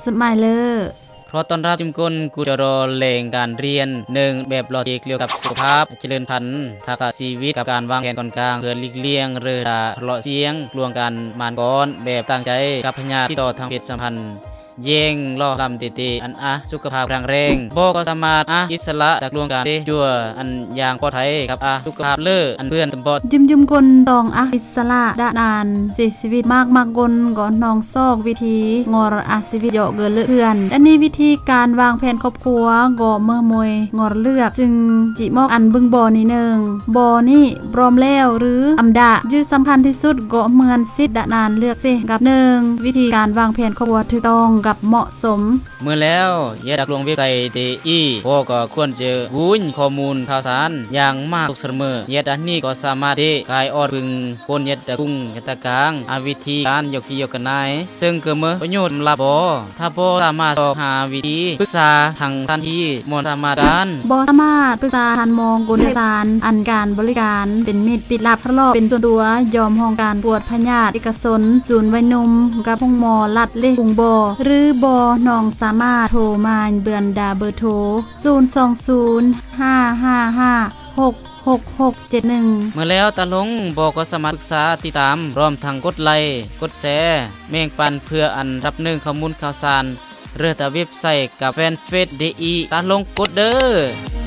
ສະໄໝເລີ. ຂໍຕ້ອນຮັບຊຸມຊົນ ກຸດຈະລໍແຫຼ່ງການຮຽນ ໜຶ່ງ ແບບລອດຈິກກ່ຽວກັບສຸຂະພາບ, ຈະເລີນພັນ, ທັກສະຊີວິດ ກັບການວາງແຜນກ່ອນກາງ ເພື່ອຫຼີກລ່ຽງເລີຍລະເລາະສ່ຽງ ລວງການໝານກ່ອນ ແບບຕັ້ງໃຈ ກັບພະຍາດຕິດຕໍ່ທາງເພດສຳພັນ ແຍ່ງຫຼໍ່ລຳເຕະໆ ອັນອະ ສຸຂະພາບແຂງແຮງ ບໍ່ກໍສາມາດອະ ອິດສະຫຼະຈາກລວງການເຕະຈົວ ອັນຢ່າງປອດໄພ ກັບອະ ສຸຂະພາບເລີ ອັນເພື່ອນຕຳບອດ. ຢືມໆຄົນຕ້ອງອະ ອິດສະຫຼະດະນານເສຍຊີວິດ ມາກໆຄົນກໍໜອງຊອກວິທີ ງໍລະອະຊີວິດເຍາະເກີນເລີກເພື່ອນ ອັນນີ້ວິທີການວາງແຜນຄອບຄົວກໍເມີ່ມວຍ ງໍລະເລືອກ ຈຶ່ງຈິເໝາະອັນເບິ່ງບໍ່ນີ້ໜຶ່ງ ບໍ່ນີ້ ບຣອມແລ້ວ ຫຼື ອຳດາ ຈື່ສຳຄັນທີ່ສຸດກໍເໝືອນສິດດະນານເລືອກເສຍກັບ ໜຶ່ງ ວິທີການວາງແຜນຄອບຄົວຖືກຕ້ອງກັບເໝາະສົມ. ເມື່ອແລ້ວ ຢ່າດັກລວງເວັບໄຊເຕອີ ບໍ່ກໍຄວນຈະກຸຍຂໍ້ມູນຂ່າວສານຢ່າງມາກທຸກສະເໝີ ແຍດອັນນີ້ກໍສາມາດເຕະຂາຍອອດປຶງ ຄົນແຍດຕະກຸງແຍດຕະກາງ ອາວິທີການຢອກຂີ້ຢອກກະໜາຍ ເຊິ່ງກໍເມີປະໂຫຍດສຳລັບບໍ່ ຖ້າບໍ່ສາມາດຊອກຫາວິທີປຶກສາທາງສະຖານທີ່ໝໍສາມາດການ ບໍ່ສາມາດປຶກສາທ່ານໝໍກົນເຊື່ອມຊານ ອັນການບໍລິການເປັນມິດ ປິດລັບ ທະເລາະເປັນສ່ວນຕົວ ຍອມຫ້ອງການກວດພະຍາດເອກະຊົນ ສູນໄວໜຸ່ມ ກັບໂຮງໝໍລັດ ເລກກຸງບໍ່ ຫຼືບໍ່ ນ້ອງສາມາດໂທມາເບືອນດາເບີໂທ ສູນສອງສູນ ຫ້າຫ້າຫ້າ ຫົກຫົກຫົກເຈັດໜຶ່ງ. ເມື່ອແລ້ວຕາລົງບໍ່ກໍສາມາດປຶກສາຕິດຕາມ ພ້ອມທັງກົດໄລ ກົດແຊ ແບ່ງປັນເພື່ອອັນຮັບໜຶ່ງຂໍ້ມູນຂ່າວສານ ເລື່ອງຕາເວັບໄຊກັບແຟນເຟສເດອີ ຕາລົງກົດເດີ.